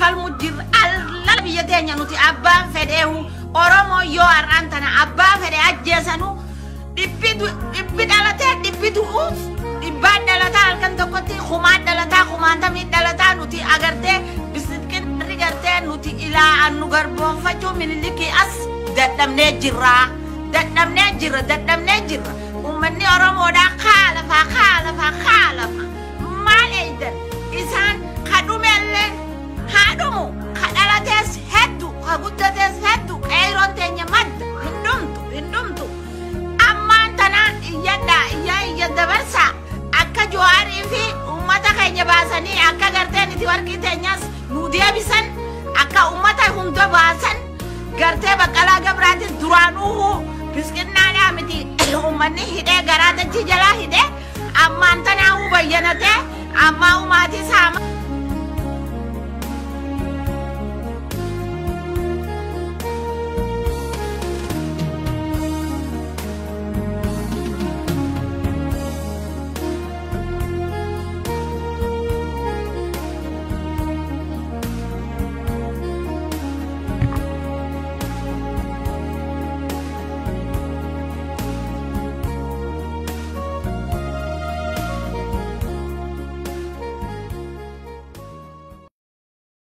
Falmu jirra alla biyya teenya nuti abbaan fedheehu Oromoo yoo har'aan tana abbaa fedhe ajjeesanu dhibbi dhalatee dhibbi du'uus dhibbaan dhalataa halkan tokkotti kumaan dhalataa kumaantamii dhalataa nuti agartee bisidqin gartee nuti ilaa nu garboonfachuu Minilikii as dadhabnee jirra, dadhabnee jirra, dadhabnee jirra. Uummanni Oromoodhaa kaalafaa kaalafaa kaalafa maal eeydan isaan kadhumellee haa dhumu, ka dhalatees heddu, ka guddatees heddu. Qeeyroon teenya madda hin dhumtu, hin dhumtu. Ammaan tana iyyadha, iyya iyya dabarsaa akka Jawaarii fi uummata keenya baasanii, akka garteen itti warqii teenyas nu deebisan, akka uummata hunda baasan. Gartee Baqqalaa Gabraatis duraanuuhu bisqinnaadhaa miti uummanni hidhee garaa dachii jalaa hidhee ammaan tanaa bayyanatee ammaa umaatii saama.